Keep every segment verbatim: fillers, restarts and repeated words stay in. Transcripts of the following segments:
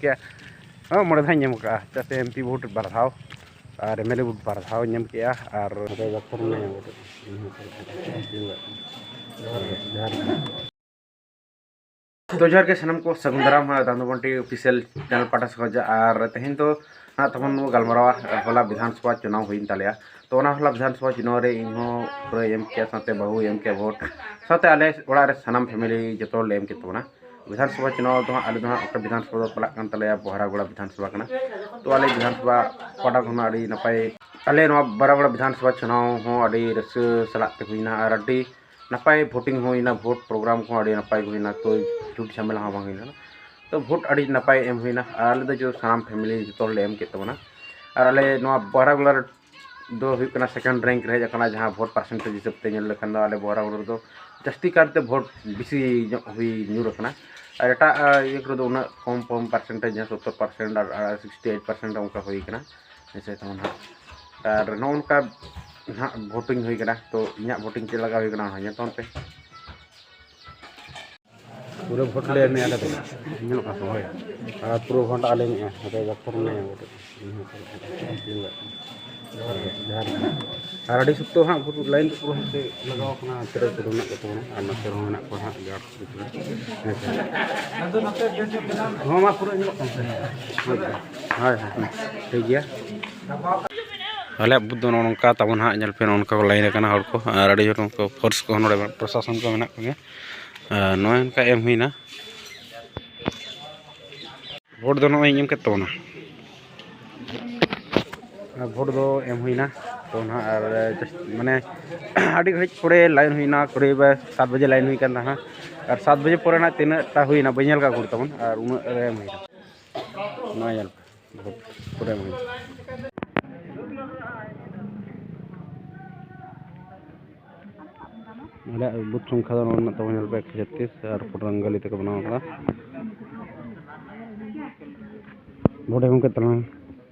ᱠᱮᱭᱟ᱾ ᱦᱚᱸ, ᱢᱚᱬᱮ ᱫᱷᱟᱣ ᱤᱧ ᱮᱢ ᱠᱟᱜᱼᱟ᱾ ᱪᱮᱫᱟᱜ ᱥᱮ ᱮᱢ ᱯᱤ ᱵᱷᱳᱴ ᱵᱟᱨ ᱫᱷᱟᱣ ᱟᱨ ᱮᱢ ᱮᱞ ᱮ ᱵᱷᱳᱴ ᱵᱟᱨ ᱫᱷᱟᱣ ᱤᱧ ᱮᱢ ᱠᱮᱜᱼᱟ᱾ ᱟᱨ ᱛᱚ ᱡᱚᱦᱟᱨ ᱜᱮ ᱥᱟᱱᱟᱢ ᱠᱚ, ᱥᱟᱹᱜᱩᱱ ᱫᱟᱨᱟᱢ ᱫᱟᱱᱫᱩ ᱵᱚᱱᱴᱤ ᱚᱯᱷᱤᱥᱤᱭᱟᱞ ᱪᱮᱱᱮᱞ ᱯᱟᱦᱴᱟ ᱥᱮᱫ ᱠᱷᱚᱱ᱾ ᱟᱨ ᱛᱮᱦᱮᱧ ᱫᱚ ᱱᱟᱦᱟᱜ ᱛᱟᱵᱚᱱ ᱵᱚᱱ ᱜᱟᱞᱢᱟᱨᱟᱣᱟ ᱦᱚᱞᱟ ᱵᱤᱫᱷᱟᱱ ᱥᱚᱵᱷᱟ ᱪᱩᱱᱟᱣ ᱦᱩᱭᱮᱱ ᱛᱟᱞᱮᱭᱟ᱾ ᱛᱚ ᱚᱱᱟ ᱦᱚᱞᱟ ᱵᱤᱫᱷᱟᱱ ᱥᱚᱵᱷᱟ ᱪᱩᱱᱟᱣ ᱨᱮ ᱤᱧ ᱦᱚᱸ ᱯᱩᱨᱟᱹ ᱮᱢ ᱠᱮᱜᱼᱟ, ᱥᱟᱶᱛᱮ ᱵᱟᱹᱦᱩᱭ ᱮᱢ ᱠᱮᱜᱼᱟ ᱵᱷᱳᱴ, ᱥᱟᱶᱛᱮ ᱟᱞᱮ ᱚᱲᱟᱜ ᱨᱮ ᱥᱟᱱᱟᱢ ᱯᱷᱮᱢᱮᱞᱤ ᱡᱚᱛᱚ ᱦᱚᱲ ᱞᱮ ᱮᱢ ᱠᱮᱫ ᱛᱟᱵᱚᱱᱟ᱾ ᱵᱤᱫᱷᱟᱱ ᱥᱚᱵᱷᱟ ᱪᱩᱱᱟᱣ ᱫᱚ ᱦᱟᱸᱜ ᱟᱞᱮ ᱫᱚ ᱦᱟᱸᱜ ᱚᱠᱟ ᱵᱤᱫᱷᱟᱱ ᱥᱚᱵᱷᱟ ᱫᱚ ᱯᱟᱲᱟᱜ ᱠᱟᱱ ᱛᱟᱞᱮᱭᱟ ᱵᱚᱦᱨᱟᱜᱚᱲᱟ ᱵᱤᱫᱷᱟᱱ ᱥᱚᱵᱷᱟ ᱠᱟᱱᱟ᱾ ᱛᱚ ᱟᱞᱮ ᱵᱤᱫᱷᱟᱱ ᱥᱚᱵᱷᱟ ᱯᱟᱦᱴᱟ ᱠᱷᱚᱱ ᱦᱚᱸ ᱟᱹᱰᱤ ᱱᱟᱯᱟᱭ, ᱟᱞᱮ ᱱᱚᱣᱟ ᱵᱚᱦᱨᱟᱜᱚᱲᱟ ᱵᱤᱫᱷᱟᱱ ᱥᱚᱵᱷᱟ ᱪᱩᱱᱟᱣ ᱦᱚᱸ ᱟᱹᱰᱤ ᱨᱟᱹᱥᱠᱟᱹ ᱥᱟᱞᱟᱜ ᱛᱮ ᱦᱩᱭᱱᱟ ᱟᱨ ᱟᱹᱰᱤ ᱱᱟᱯᱟᱭ ᱵᱷᱳᱴᱤᱝ ᱦᱩᱭᱱᱟ, ᱵᱷᱳᱴ ᱯᱨᱳᱜᱨᱟᱢ ᱠᱚᱦᱚᱸ ᱟᱹᱰᱤ ᱱᱟᱯᱟᱭ ᱜᱮ ᱦᱩᱭᱱᱟ, ᱛᱚ ᱡᱷᱩᱴ ᱡᱷᱟᱢᱮᱞᱟ ᱦᱚᱸ ᱵᱟᱝ ᱦᱩᱭ ᱞᱮᱱᱟ᱾ ᱛᱚ ᱵᱷᱳᱴ ᱟᱹᱰᱤ ᱱᱟᱯᱟᱭ ᱮᱢ ᱦᱩᱭᱱᱟ ᱟᱨ ᱟᱞᱮ ᱫᱚ ᱡᱚᱛᱚ ᱥᱟᱱᱟᱢ ᱯᱷᱮᱢᱮᱞᱤ ᱡᱚᱛᱚ ᱦᱚᱲᱞᱮ ᱮᱢ ᱠᱮᱫ ᱛᱟᱵᱚᱱᱟ᱾ ᱟᱨ ᱟᱞᱮ ᱱᱚᱣᱟ ᱵᱟᱨᱟᱜᱚᱲᱟ ᱫᱚ ᱦᱩᱭᱩᱜ ᱠᱟᱱᱟ ᱥᱮᱠᱮᱱᱰ ᱨᱮᱝᱠ ᱨᱮ ᱦᱮᱡ ᱟᱠᱟᱱᱟ, ᱡᱟᱦᱟᱸ ᱵᱷᱳᱴ ᱯᱟᱨᱥᱮᱱᱴᱮᱡᱽ ᱦᱤᱥᱟᱹᱵ ᱛᱮ ᱧᱮᱞ ᱞᱮᱠᱷᱟᱱ ᱫᱚ ᱟᱞᱮ ᱵᱟᱨᱟᱜᱚᱲᱟ ᱨᱮᱫᱚ ᱡᱟᱹᱥᱛᱤ ᱠᱟᱨᱛᱮ ᱵᱷᱳᱴ ᱵᱮᱥᱤ ᱧᱚᱜ ᱦᱩᱭ ᱧᱩᱨ ᱟᱠᱟᱱᱟ᱾ ᱟᱨ ᱮᱴᱟᱜ ᱤᱭᱟᱹ ᱠᱚᱨᱮ ᱫᱚ ᱩᱱᱟᱹᱜ ᱠᱚᱢ ᱠᱚᱢ ᱯᱟᱨᱥᱮᱱᱴᱮᱡᱽ, ᱡᱟᱦᱟᱸ ᱥᱚᱛᱛᱚᱨ ᱯᱟᱨᱥᱮᱱᱴ ᱟᱨ ᱥᱤᱠᱥᱴᱤ ᱮᱭᱤᱴ ᱯᱟᱨᱥᱮᱱᱴ ᱚᱱᱠᱟ ᱦᱩᱭ ᱠᱟᱱᱟ᱾ ᱦᱮᱸᱥᱮ, ᱛᱮᱢᱚᱱ ᱦᱟᱸᱜ᱾ ᱟᱨ ᱱᱚᱜᱼᱚ ᱱᱚᱝᱠᱟ ᱱᱟᱦᱟᱜ ᱵᱷᱳᱴᱤᱝ ᱦᱩᱭ ᱠᱟᱱᱟ, ᱛᱚ ᱤᱧᱟᱹᱜ ᱵᱷᱳᱴᱤᱝ ᱪᱮᱫ ᱞᱮᱠᱟ ᱦᱩᱭ ᱠᱟᱱᱟ ᱚᱱᱟ ᱧᱮᱞ ᱛᱟᱵᱚᱱ ᱯᱮ᱾ ᱯᱩᱨᱟᱹ ᱵᱷᱳᱴ ᱞᱮ ᱮᱢᱮᱜᱼᱟ ᱟᱞᱮ ᱫᱚ᱾ ᱧᱮᱞᱚᱜ ᱠᱟᱱᱟ ᱥᱮ? ᱦᱳᱭ᱾ ᱟᱨ ᱯᱩᱨᱟᱹ ᱵᱷᱳᱴ ᱟᱞᱮ ᱮᱢᱮᱜᱼᱟ᱾ ᱟᱯᱮ ᱰᱟᱠᱛᱟᱨ ᱢᱮᱱᱟᱭᱟ ᱵᱷᱳᱴ᱾ ᱡᱚᱦᱟᱨ ᱜᱮ᱾ ᱟᱨ ᱟᱹᱰᱤ ᱥᱚᱠᱛᱚ ᱦᱟᱸᱜ ᱵᱷᱳᱴ ᱞᱟᱭᱤᱱ ᱫᱚ ᱯᱩᱨᱟᱹ ᱦᱟᱱᱛᱮ ᱞᱟᱜᱟᱣ ᱠᱟᱱᱟ, ᱦᱟᱱᱛᱮ ᱨᱮ ᱯᱩᱨᱟᱹ ᱢᱮᱱᱟᱜ ᱠᱚ ᱛᱟᱵᱚᱱᱟ ᱟᱨ ᱱᱚᱛᱮ ᱨᱮᱦᱚᱸ ᱢᱮᱱᱟᱜ ᱠᱚᱣᱟ ᱦᱟᱸᱜ ᱜᱟᱨᱰ ᱠᱚ ᱯᱩᱨᱟᱹ᱾ ᱦᱮᱸ ᱥᱮ? ᱦᱚᱸ, ᱢᱟ ᱯᱩᱨᱟᱹ ᱧᱮᱞᱚᱜ ᱠᱟᱱᱟ ᱥᱮ? ᱦᱳᱭ, ᱦᱳᱭ, ᱦᱳᱭ᱾ ᱴᱷᱤᱠ ᱜᱮᱭᱟ᱾ ᱟᱞᱮᱭᱟᱜ ᱵᱩᱛᱷ ᱫᱚ ᱱᱚᱜᱼᱚ ᱱᱚᱝᱠᱟ ᱛᱟᱵᱚᱱ ᱦᱟᱸᱜ, ᱧᱮᱞ ᱯᱮ, ᱱᱚᱜᱼᱚ ᱱᱚᱝᱠᱟ ᱠᱚ ᱞᱟᱭᱤᱱ ᱟᱠᱟᱱᱟ ᱦᱚᱲ ᱠᱚ, ᱟᱨ ᱟᱹᱰᱤ ᱡᱳᱨ ᱱᱚᱝᱠᱟ ᱯᱷᱳᱨᱥ ᱠᱚᱦᱚᱸ ᱱᱚᱰᱮ ᱯᱨᱚᱥᱟᱥᱚᱱ ᱠᱚ ᱢᱮᱱᱟᱜ ᱠᱚᱜᱮᱭᱟ᱾ ᱟᱨ ᱱᱚᱜᱼᱚᱭ ᱱᱚᱝᱠᱟ ᱮᱢ ᱦᱩᱭᱱᱟ᱾ ᱵᱷᱳᱴ ᱫᱚ ᱱᱚᱜᱼᱚᱭ ᱤᱧ ᱮᱢ ᱠᱮᱫ ᱛᱟᱵᱚᱱᱟ᱾ ᱟᱨ ᱵᱷᱳᱴ ᱫᱚ ᱮᱢ ᱦᱩᱭᱱᱟ᱾ ᱛᱚ ᱱᱟᱦᱟᱜ ᱟᱨ just ᱢᱟᱱᱮ ᱟᱹᱰᱤ ᱜᱷᱟᱹᱲᱤᱡ ᱯᱚᱨᱮ ᱞᱟᱭᱤᱱ ᱦᱩᱭᱱᱟ, ᱠᱩᱲᱤ ᱵᱟ ᱥᱟᱛ ᱵᱟᱡᱮ ᱞᱟᱭᱤᱱ ᱦᱩᱭ ᱠᱟᱱ ᱛᱟᱦᱮᱸᱱᱟ᱾ ᱟᱨ ᱥᱟᱛ ᱵᱟᱡᱮ ᱯᱚᱨᱮ ᱱᱟᱦᱟᱜ ᱛᱤᱱᱟᱹᱜ ᱴᱟ ᱦᱩᱭᱱᱟ ᱵᱟᱹᱧ ᱧᱮᱞ ᱠᱟᱜ ᱜᱷᱩᱲᱤ ᱛᱟᱵᱚᱱ, ᱟᱨ ᱩᱱᱟᱹᱜ ᱨᱮ ᱮᱢ ᱦᱩᱭᱱᱟ᱾ ᱱᱚᱣᱟ ᱧᱮᱞ ᱯᱮ, ᱵᱷᱳᱴ ᱯᱩᱨᱟᱹ ᱮᱢ ᱦᱩᱭᱱᱟ᱾ ᱟᱞᱮᱭᱟᱜ ᱵᱩᱛᱷ ᱥᱚᱝᱠᱷᱟ ᱫᱚ ᱱᱚᱣᱟ ᱢᱮᱱᱟᱜ ᱛᱟᱵᱚᱱᱟ, ᱧᱮᱞ ᱯᱮ, ᱮᱠᱥᱚ ᱪᱷᱚᱛᱨᱤᱥ ᱟᱨ ᱯᱚᱴᱨᱟᱝᱜᱟᱞᱤ ᱛᱮᱠᱚ ᱵᱮᱱᱟᱣ ᱠᱟᱫᱟ᱾ ᱵᱷᱳᱴ ᱮᱢ ᱠᱮᱫ ᱛᱟᱞᱟᱝ᱾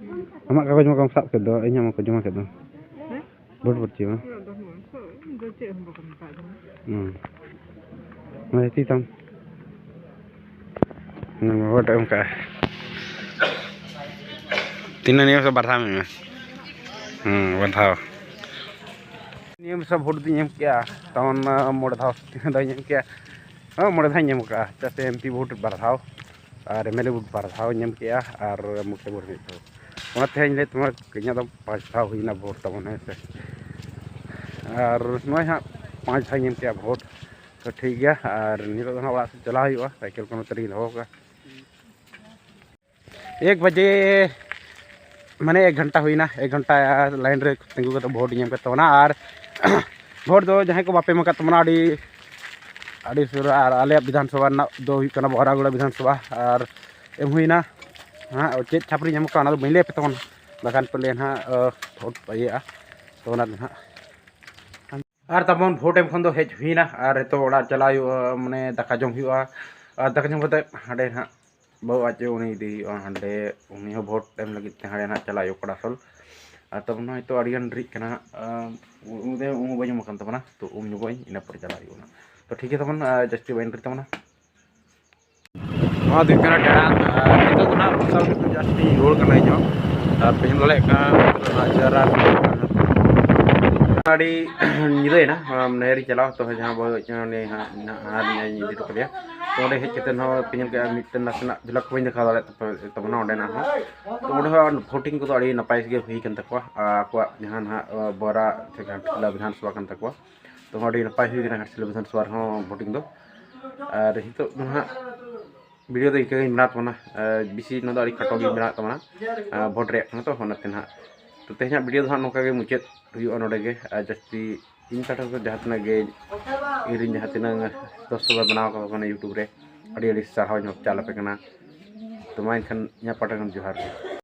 ᱟᱢᱟᱜ ᱠᱟᱜᱚᱡᱽ ᱢᱟ ᱠᱚᱢ ᱥᱟᱵ ᱠᱮᱫ ᱫᱚ, ᱤᱧᱟᱹᱜ ᱢᱟᱠᱚ ᱡᱚᱢᱟ ᱠᱮᱫ ᱫᱚ᱾ ᱦᱮᱸ? ᱵᱷᱳᱴ ᱯᱚᱨᱪᱤ ᱢᱟ᱾ ᱤᱧᱟᱹᱜ ᱫᱚ ᱦᱩᱭᱩᱜᱼᱟ, ᱛᱚ ᱤᱧ ᱫᱚ ᱪᱮᱫ ᱦᱚᱸ ᱵᱟᱠᱚ ᱢᱮᱛᱟᱫᱤᱧᱟ᱾ ᱦᱩᱸ᱾ ᱢᱟ ᱡᱟᱹᱛᱤ ᱛᱟᱢ᱾ ᱵᱷᱳᱴ ᱮᱢ ᱠᱟᱜᱼᱟ᱾ ᱛᱤᱱᱟᱹᱜ ᱱᱤᱭᱟᱹ ᱵᱚᱪᱷᱚᱨ ᱵᱟᱨ ᱫᱷᱟᱣ ᱮᱢ ᱮᱢᱟ? ᱦᱮᱸ, ᱵᱟᱨ ᱫᱷᱟᱣ᱾ ᱱᱤᱭᱟᱹ ᱵᱚᱪᱷᱚᱨ ᱵᱷᱳᱴ ᱫᱚᱧ ᱮᱢ ᱠᱮᱜᱼᱟ, ᱛᱟᱵᱚᱱ ᱢᱚᱬᱮ ᱫᱷᱟᱣ, ᱛᱤᱱᱟᱹᱜ ᱫᱷᱟᱣ ᱤᱧ ᱮᱢ ᱠᱮᱜᱼᱟ? ᱦᱮᱸ, ᱢᱚᱬᱮ ᱫᱷᱟᱣ ᱤᱧ ᱮᱢ ᱠᱟᱜᱼᱟ᱾ ᱪᱮᱫᱟᱜ ᱥᱮ ᱮᱢ ᱯᱤ ᱵᱷᱳᱴ ᱵᱟᱨ ᱫᱷᱟᱣ ᱟᱨ ᱮᱢ ᱮᱞ ᱮ ᱵᱷᱳᱴ ᱵᱟᱨ ᱫᱷᱟᱣ ᱤᱧ ᱮᱢ ᱠᱮᱜᱼᱟ ᱟᱨ ᱢᱩᱠᱷᱤᱭᱟᱹ ᱵᱷᱳᱴ ᱢᱤᱫ ᱫᱷᱟᱣ᱾ ᱚᱱᱟᱛᱮ ᱤᱧ ᱞᱟᱹᱭᱮᱫ ᱛᱟᱢᱟ, ᱤᱧᱟᱹᱜ ᱫᱚ ᱯᱟᱸᱪ ᱫᱷᱟᱣ ᱦᱩᱭᱱᱟ ᱵᱷᱳᱴ ᱛᱟᱵᱚᱱ, ᱦᱮᱸ ᱥᱮ᱾ ᱟᱨ ᱱᱚᱜᱼᱚᱭ ᱦᱟᱸᱜ ᱯᱟᱸᱪ ᱫᱷᱟᱣ ᱤᱧ ᱮᱢ ᱠᱮᱜᱼᱟ ᱵᱷᱳᱴ᱾ ᱛᱚ ᱴᱷᱤᱠ ᱜᱮᱭᱟ, ᱟᱨ ᱱᱤᱛᱚᱜ ᱫᱚ ᱦᱟᱸᱜ ᱚᱲᱟᱜ ᱥᱮᱫ ᱪᱟᱞᱟᱣ ᱦᱩᱭᱩᱜᱼᱟ, ᱥᱟᱭᱠᱮᱞ ᱠᱚ ᱱᱚᱛᱮ ᱨᱮᱜᱮᱧ ᱫᱚᱦᱚ ᱠᱟᱜᱼᱟ᱾ ᱮᱠ ᱵᱟᱡᱮ, ᱢᱟᱱᱮ ᱮᱠ ᱜᱷᱚᱱᱴᱟ ᱦᱩᱭᱱᱟ, ᱮᱠ ᱜᱷᱚᱱᱴᱟ ᱞᱟᱭᱤᱱ ᱨᱮ ᱛᱤᱸᱜᱩ ᱠᱟᱛᱮ ᱵᱷᱳᱴ ᱤᱧ ᱮᱢ ᱠᱮᱫ ᱛᱟᱵᱚᱱᱟ᱾ ᱟᱨ ᱵᱷᱳᱴ ᱫᱚ ᱡᱟᱦᱟᱸᱭ ᱠᱚ ᱵᱟᱯᱮ ᱮᱢ ᱟᱠᱟᱫ ᱛᱟᱵᱚᱱᱟ, ᱟᱹᱰᱤ, ᱟᱹᱰᱤ ᱥᱩᱨ᱾ ᱟᱨ ᱟᱞᱮᱭᱟᱜ ᱵᱤᱫᱷᱟᱱ ᱥᱚᱵᱷᱟ ᱨᱮᱱᱟᱜ ᱫᱚ ᱦᱩᱭᱩᱜ ᱠᱟᱱᱟ ᱵᱚᱦᱨᱟᱜᱚᱲᱟ ᱵᱤᱫᱷᱟᱱ ᱥᱚᱵᱷᱟ, ᱟᱨ ᱮᱢ ᱦᱩᱭᱱᱟ᱾ ᱦᱟᱸᱜ ᱪᱮᱫ ᱪᱷᱟᱯ ᱨᱤᱧ ᱮᱢ ᱠᱟᱜᱼᱟ, ᱚᱱᱟ ᱫᱚ ᱵᱟᱹᱧ ᱞᱟᱹᱭ ᱟᱯᱮ ᱛᱟᱵᱚᱱᱟ, ᱵᱟᱠᱷᱟᱱ ᱯᱟᱞᱮ ᱱᱟᱦᱟᱜ, ᱟᱸ, ᱵᱷᱳᱴ ᱤᱭᱟᱹᱜᱼᱟ, ᱛᱚ ᱚᱱᱟ ᱫᱚ ᱱᱟᱦᱟᱜ᱾ ᱟᱨ ᱛᱟᱵᱚᱱ ᱵᱷᱳᱴ ᱮᱢ ᱠᱷᱚᱱ ᱫᱚ ᱦᱮᱡ ᱦᱩᱭᱱᱟ, ᱟᱨ ᱱᱤᱛᱚᱜ ᱚᱲᱟᱜ ᱪᱟᱞᱟᱣ ᱦᱩᱭᱩᱜᱼᱟ, ᱢᱟᱱᱮ ᱫᱟᱠᱟ ᱡᱚᱢ ᱦᱩᱭᱩᱜᱼᱟ᱾ ᱟᱨ ᱫᱟᱠᱟ ᱡᱚᱢ ᱠᱟᱛᱮ ᱦᱟᱸᱰᱮ ᱱᱟᱦᱟᱜ ᱵᱟᱹᱦᱩ ᱟᱡ ᱩᱱᱤ ᱤᱫᱤ ᱦᱩᱭᱩᱜᱼᱟ ᱦᱟᱸᱰᱮ, ᱩᱱᱤ ᱦᱚᱸ ᱵᱷᱳᱴ ᱮᱢ ᱞᱟᱹᱜᱤᱫ ᱛᱮ ᱦᱟᱸᱰᱮ ᱱᱟᱦᱟᱜ ᱪᱟᱞᱟᱜ ᱦᱩᱭᱩᱜ ᱠᱟᱱᱟ ᱟᱥᱚᱞ᱾ ᱟᱨ ᱛᱟᱵᱚᱱ ᱦᱚᱭᱛᱳ ᱟᱹᱰᱤ ᱜᱟᱱ ᱰᱮᱨᱤᱜ ᱠᱟᱱᱟ ᱦᱟᱸᱜ, ᱟᱸ, ᱩᱱᱤ ᱫᱚ ᱩᱢ ᱵᱟᱹᱧ ᱮᱢ ᱟᱠᱟᱱ ᱛᱟᱵᱚᱱᱟ, ᱛᱚ ᱩᱢ ᱧᱚᱜᱚᱜ ᱟᱹᱧ, ᱤᱱᱟᱹ ᱯᱚᱨᱮ ᱪᱟᱞᱟᱜ ᱦᱩᱭᱩᱜᱼᱟ ᱱᱟᱦᱟᱜ᱾ ᱛᱚ ᱴᱷᱤᱠ ᱜᱮᱭᱟ ᱛᱟᱵᱚᱱ, ᱟᱨ ᱡᱟᱹᱥᱛᱤ ᱵᱟᱹᱧ ᱰᱮᱨᱤ ᱛᱟᱵᱚᱱᱟ᱾ ᱱᱚᱣᱟ ᱫᱚ ᱦᱩᱭᱩᱜ ᱠᱟᱱᱟ ᱰᱮᱨᱟ, ᱟᱨ ᱱᱤᱛᱚᱜ ᱫᱚ ᱱᱟᱦᱟᱜ ᱵᱚᱨᱥᱟ ᱨᱤᱛᱩ ᱡᱟᱹᱥᱛᱤ ᱨᱩᱣᱟᱹᱲ ᱠᱟᱱᱟ ᱤᱧ ᱦᱚᱸ᱾ ᱟᱨ ᱯᱮ ᱧᱮᱞ ᱫᱟᱲᱮᱭᱟᱜ ᱠᱟᱱᱟ, ᱱᱤᱛᱚᱜ ᱫᱚ ᱱᱟᱦᱟᱜ ᱪᱮᱦᱨᱟ ᱟᱹᱰᱤ ᱧᱤᱫᱟᱹᱭᱮᱱᱟ, ᱱᱟᱹᱭᱦᱟᱹᱨᱤᱧ ᱪᱟᱞᱟᱣ, ᱛᱚ ᱡᱟᱦᱟᱸ ᱵᱟᱹᱦᱩ ᱩᱱᱤ ᱦᱟᱸᱜ ᱱᱟᱦᱟᱜ ᱦᱟᱱᱟ ᱤᱧ ᱤᱫᱤ ᱦᱚᱴᱚ ᱠᱟᱫᱮᱭᱟ᱾ ᱛᱚ ᱚᱸᱰᱮ ᱦᱮᱡ ᱠᱟᱛᱮ ᱦᱚᱸ ᱯᱮ ᱧᱮᱞ ᱠᱮᱜᱼᱟ, ᱢᱤᱫᱴᱮᱱ ᱱᱟᱥᱮᱱᱟᱜ ᱡᱷᱚᱞᱚᱠ ᱵᱟᱹᱧ ᱫᱮᱠᱷᱟᱣ ᱫᱟᱲᱮᱭᱟᱜ ᱛᱟᱯᱮ-, ᱛᱟᱵᱚᱱᱟ ᱚᱸᱰᱮᱱᱟᱜ ᱦᱚᱸ᱾ ᱛᱚ ᱚᱸᱰᱮ ᱦᱚᱸ ᱵᱷᱳᱴᱤᱝ ᱠᱚᱫᱚ ᱟᱹᱰᱤ ᱱᱟᱯᱟᱭ ᱜᱮ ᱦᱩᱭ ᱠᱟᱱ ᱛᱟᱠᱚᱣᱟ᱾ ᱟᱨ ᱟᱠᱚᱣᱟᱜ ᱡᱟᱦᱟᱸ ᱱᱟᱦᱟᱜ, ᱟᱸ, ᱵᱚᱨᱟ ᱥᱮ ᱜᱷᱟᱴᱥᱤᱞᱟ ᱵᱤᱫᱷᱟᱱ ᱥᱚᱵᱷᱟ ᱠᱟᱱ ᱛᱟᱠᱚᱣᱟ, ᱛᱚ ᱟᱹᱰᱤ ᱱᱟᱯᱟᱭ ᱦᱩᱭ ᱠᱟᱱᱟ ᱜᱷᱟᱴᱥᱤᱞᱟ ᱵᱤᱫᱷᱟᱱ ᱥᱚᱵᱷᱟ ᱨᱮᱦᱚᱸ ᱵᱷᱳᱴᱤᱝ ᱫᱚ᱾ ᱟᱨ ᱱᱤᱛᱚᱜ ᱫᱚ ᱱᱟᱦᱟᱜ ᱵᱷᱤᱰᱤᱭᱳ ᱫᱚ ᱤᱱᱠᱟᱹ ᱜᱤᱧ ᱵᱮᱱᱟᱣ ᱛᱟᱵᱚᱱᱟ᱾ ᱟᱨ ᱵᱮᱥᱤ ᱱᱚᱣᱟ ᱫᱚ ᱟᱹᱰᱤ ᱠᱷᱟᱴᱚ ᱜᱤᱧ ᱵᱮᱱᱟᱣᱮᱫ ᱛᱟᱵᱚᱱᱟ, ᱟᱨ ᱵᱷᱳᱴ ᱨᱮᱭᱟᱜ ᱠᱟᱱᱟ ᱛᱚ, ᱚᱱᱟᱛᱮ ᱱᱟᱦᱟᱜ᱾ ᱛᱚ ᱛᱮᱦᱮᱧᱟᱜ ᱵᱷᱤᱰᱤᱭᱳ ᱫᱚ ᱦᱟᱸᱜ ᱱᱚᱝᱠᱟ ᱜᱮ ᱢᱩᱪᱟᱹᱫ ᱦᱩᱭᱩᱜᱼᱟ ᱱᱚᱰᱮ ᱜᱮ᱾ ᱟᱨ ᱡᱟᱹᱥᱛᱤ ᱤᱧ ᱯᱟᱦᱴᱟ ᱠᱷᱚᱱ ᱡᱟᱦᱟᱸ ᱛᱤᱱᱟᱹᱜ ᱜᱮ ᱤᱧ ᱨᱮᱱ ᱡᱟᱦᱟᱸ ᱛᱤᱱᱟᱹᱜ ᱫᱚᱨᱥᱚᱠ ᱵᱮᱱᱟᱣ ᱠᱟᱠᱚ ᱠᱟᱱᱟ YouTube ᱨᱮ, ᱟᱹᱰᱤ ᱟᱹᱰᱤ ᱥᱟᱨᱦᱟᱣ ᱤᱧ ᱪᱟᱞ ᱟᱯᱮ ᱠᱟᱱᱟ᱾ ᱛᱚ ᱢᱟ ᱮᱱᱠᱷᱟᱱ ᱤᱧᱟᱹᱜ ᱯᱟᱦᱴᱟ ᱠᱷᱚᱱ ᱡᱚᱦᱟᱨ ᱜᱮ᱾